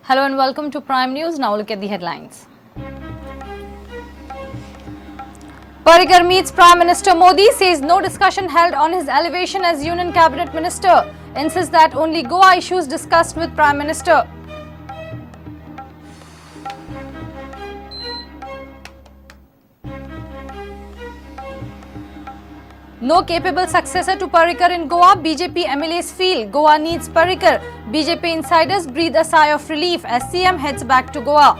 Hello and welcome to Prime News. Now look at the headlines. Parrikar meets Prime Minister Modi, says no discussion held on his elevation as Union Cabinet Minister. Insists that only Goa issues discussed with Prime Minister. No capable successor to Parrikar in Goa, BJP MLAs feel Goa needs Parrikar. BJP insiders breathe a sigh of relief as CM heads back to Goa.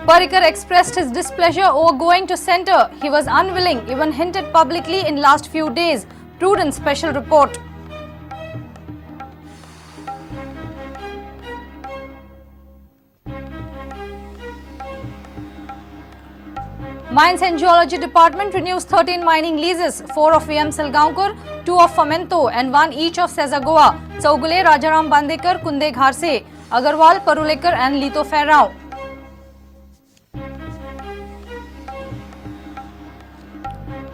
Parrikar expressed his displeasure over going to centre. He was unwilling, even hinted publicly in last few days. Prudent special report. Mines and Geology Department renews 13 mining leases, 4 of VM Salgaonkar, 2 of Fomento and 1 each of Sesa Goa, Chowgule, Rajaram Bandekar, Kunde Gharse, Agarwal, Parulekar and Lito Ferrao.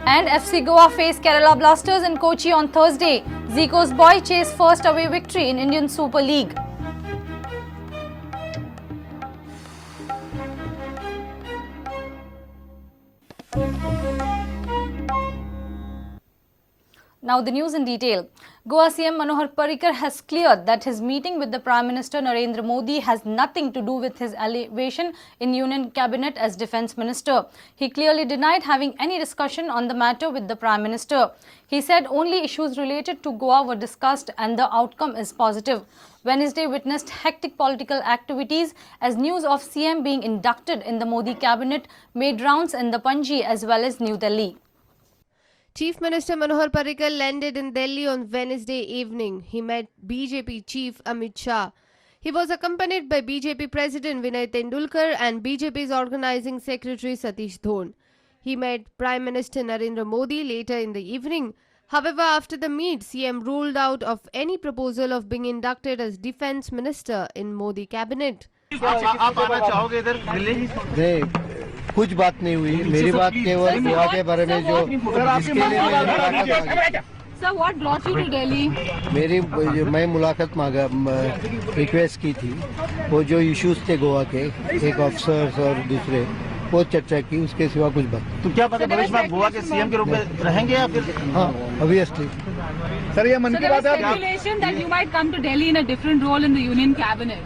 And FC Goa face Kerala Blasters in Kochi on Thursday. Zico's boy chase first away victory in Indian Super League. Now the news in detail. Goa CM Manohar Parrikar has cleared that his meeting with the Prime Minister Narendra Modi has nothing to do with his elevation in Union Cabinet as Defence Minister. He clearly denied having any discussion on the matter with the Prime Minister. He said only issues related to Goa were discussed and the outcome is positive. Wednesday witnessed hectic political activities as news of CM being inducted in the Modi cabinet made rounds in the Panji as well as New Delhi. Chief Minister Manohar Parrikar landed in Delhi on Wednesday evening. He met BJP Chief Amit Shah. He was accompanied by BJP President Vinay Tendulkar and BJP's Organizing Secretary Satish Dhon. He met Prime Minister Narendra Modi later in the evening. However, after the meet, CM ruled out of any proposal of being inducted as Defence Minister in Modi cabinet. आप आना चाहोगे इधर दिल्ली? नहीं, कुछ बात नहीं हुई। Mary बात केवल Goa K बारे में जो जिसके लिए मैंने Sir, what brought you to Delhi? मेरी मैं मुलाकात मांगा, रिक्वेस्ट की थी। वो जो इश्यूज थे गोवा के, एक ऑफिसर्स और दूसरे, वो चर्चा की, उसके सिवा कुछ बात। तो क्या बात है, भविष्य में आप गोवा के सीएम के रूप में रहेंगे या फिर? हाँ, ऑब्वियसली। सर, ये मन So की there was Baat Hai. speculation that you might come to Delhi in a different role in the Union Cabinet.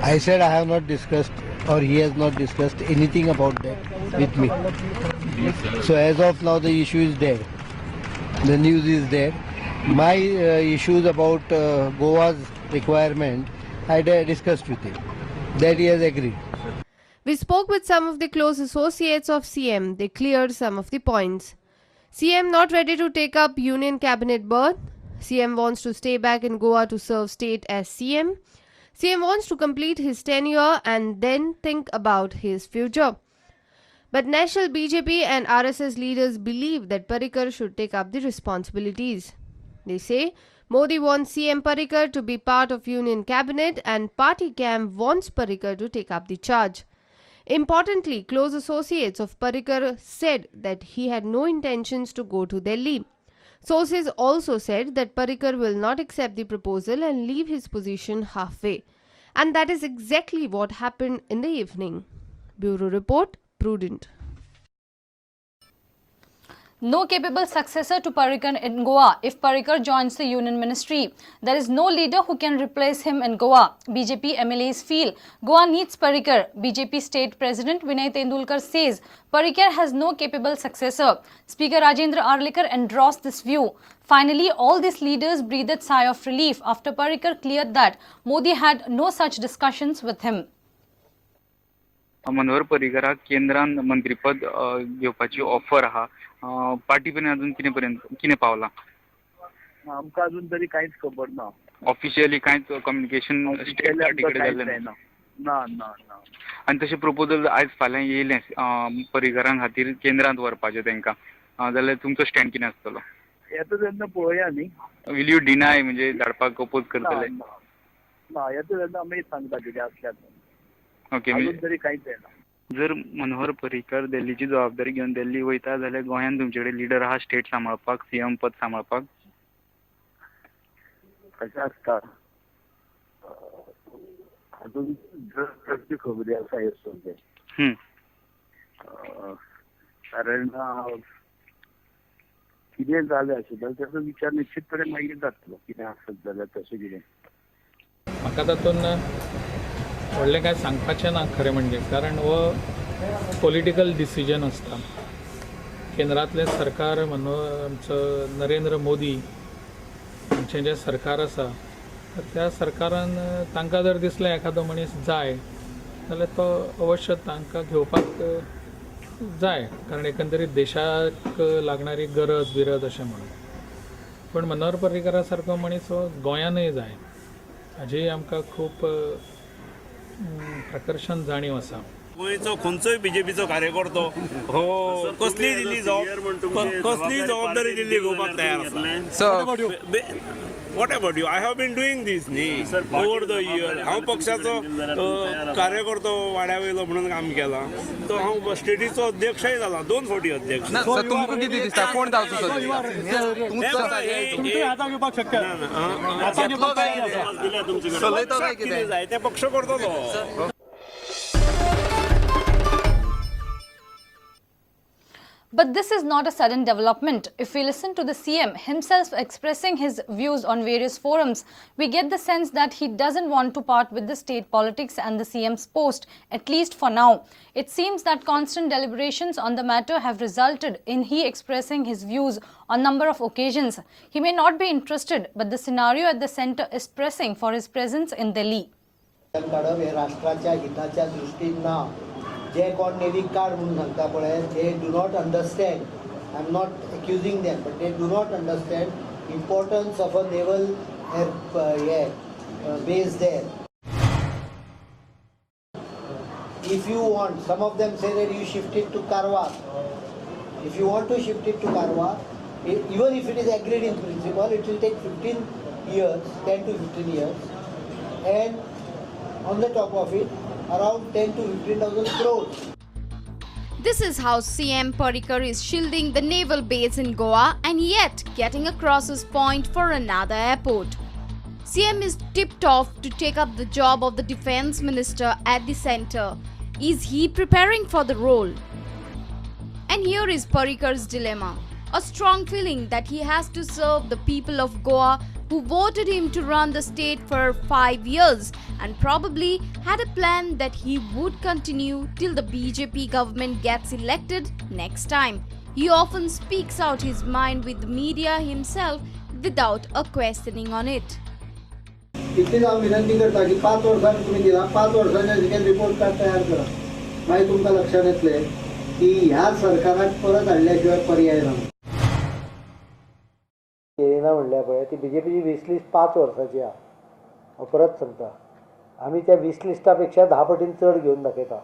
I said I have not discussed or he has not discussed anything about that with me. So as of now the issue is there. The news is there. My issues about Goa's requirement, I discussed with him. That he has agreed. We spoke with some of the close associates of CM. They cleared some of the points. CM not ready to take up Union Cabinet berth. CM wants to stay back in Goa to serve state as CM. CM wants to complete his tenure and then think about his future. But national BJP and RSS leaders believe that Parrikar should take up the responsibilities. They say Modi wants CM Parrikar to be part of Union Cabinet and party camp wants Parrikar to take up the charge. Importantly, close associates of Parrikar said that he had no intentions to go to Delhi. Sources also said that Parrikar will not accept the proposal and leave his position halfway. And that is exactly what happened in the evening. Bureau Report, Prudent. No capable successor to Parrikar in Goa if Parrikar joins the Union Ministry. There is no leader who can replace him in Goa. BJP MLAs feel Goa needs Parrikar. BJP State President Vinay Tendulkar says Parrikar has no capable successor. Speaker Rajendra Arlekar endorsed this view. Finally, all these leaders breathed a sigh of relief after Parrikar cleared that Modi had no such discussions with him. Manohar पर्रीकराक केंद्रान मंत्रीपद घेवपाची offer आहा, party पर्यंत अजून कितें पर्यंत कितें पावलां? आमकां अजून तरी कांयच खबर ना. ऑफिशियली कांयच कम्युनिकेशन स्टेट पार्टी कडेन जाल्लें ना? ना ना ना. आनी तशें प्रपोजल आयज फाल्यां येयलें पर्रीकरां खातीर केंद्रांत व्हरपाचें तांकां, जाल्यार तुमचो स्टँड कितें आसतलो? येता तेन्ना पळोवया न्ही. Will you deny म्हणजे धाडपाक अपोज करतले? ना, येता तेन्ना आमी सांगता कितें आसल्यार. ओके, अजून तरी कांयच येना. जर मनोहर पर्रीकर दिल्लीची जबाबदारी घेवन दिल्ली वयता जाल्यार गोंयांत तुमचे कडेन लिडर आहा स्टेट सांबाळपाक, सीएम पद सांबाळपाक? कशें आसता, अजून जर खबरी आसा हें सगळें, कारण कितें जालें आसत जाल्यार ताचो विचार निश्चितपणे मागीर जातलो, कितें आसत जाल्यार तशें कितें. म्हाका तातूंत व्हडलें कांय सांगपाचें ना खरें म्हणजे, कारण हो पॉलिटिकल डिसिजन आसता. केंद्रांतलें सरकार आमचो नरेंद्र मोदी हांचें जें सरकार आसा तर त्या सरकारान तांकां जर दिसलें एखादो मनीस जाय जाल्यार तो अवश्य तांकां घेवपाक जाय, कारण एकंदरीत देशाक लागणारी गरज बिरज अशें म्हणून. पूण मनोहर पर्रीकरा सारको मनीस हो गोंयानूय जाय हाजी आमकां खूब प्रकर्शन जाणीव आसा. गोंयचो खंयचोय बीजेपीचो कार्यकर्तो हो कसलीय दिल्ली कसलीय जबाबदारी दिल्ली घेवपाक तयार आसा. What about you? I have been doing this न्ही ओवर the year. हांव पक्षाचो कार्यकर्तो वाड्या वयलो म्हणून काम केलां, तो हांव स्टेटीचो अध्यक्षय जाला, 2 फावटी अध्यक्ष. तुमकां कितें दिसता कोण जावचो कितें जाय तें पक्ष करतलो. But this is not a sudden development. If we listen to the CM himself expressing his views on various forums, we get the sense that he doesn't want to part with the state politics and the CM's post, at least for now. It seems that constant deliberations on the matter have resulted in he expressing his views on number of occasions. He may not be interested, but the scenario at the centre is pressing for his presence in Delhi. राष्ट्राच्या हिताच्या दृष्टीन ना जे कोण navy card म्हणून सांगता पळय, they do not understand. I am not accusing them, but they do not understand importance of a naval air base there. If you want, some of them say that you shift it to Karwar. If you want to shift it to Karwar, even if it is agreed in principle, it will take 15 years, 10 to 15 years, and on the top of it, around 10 to 15,000 crores. This is how CM Parrikar is shielding the naval base in Goa and yet getting across his point for another airport. CM is tipped off to take up the job of the defense minister at the centre. Is he preparing for the role? And here is Parrikar's dilemma. A strong feeling that he has to serve the people of Goa who voted him to run the state for 5 years and probably had a plan that he would continue till the BJP government gets elected next time. He often speaks out his mind with the media himself without a questioning on it. इतलीच हांव विनंती करता की 5 वर्सांनी तुमी दिला, 5 वर्सांनी report card तयार करा, मागीर तुमकां लक्षात येतलें की ह्या सरकाराक परत हाडल्या शिवाय पर्याय ना. येना म्हणल्यार पळय ती बीजेपीची वीस लिस्ट 5 वर्सांची आहा. हांव परत सांगता, आमी त्या 20 लिस्टा पेक्षा 10 पटीन चड घेवन दाखयता.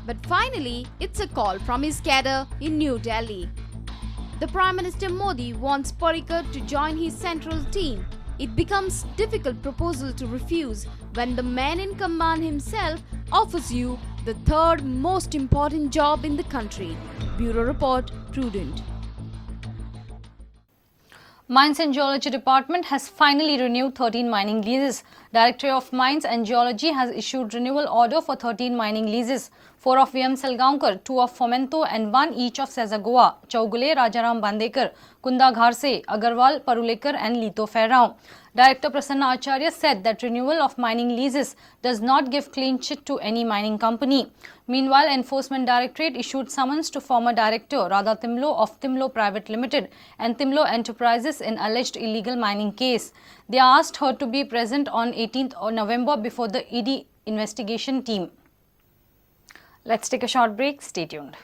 But finally, it's a call from his cadre in New Delhi. The Prime Minister Modi wants Parrikar to join his central team. It becomes difficult proposal to refuse when the man in command himself offers you the third most important job in the country. Bureau Report, Prudent. Mines and Geology Department has finally renewed 13 mining leases. Directorate of Mines and Geology has issued renewal order for 13 mining leases, 4 of VM Salgaonkar, 2 of Fomento and 1 each of Sesa Goa, Chowgule Rajaram Bandekar, Kunda Gharse, Agarwal Parulekar and Lito Ferrao. Director Prasanna Acharya said that renewal of mining leases does not give clean chit to any mining company. Meanwhile, Enforcement Directorate issued summons to former director Radha Timlo of Timlo Private Limited and Timlo Enterprises in alleged illegal mining case. They asked her to be present on 18th November before the ED investigation team. Let's take a short break. Stay tuned.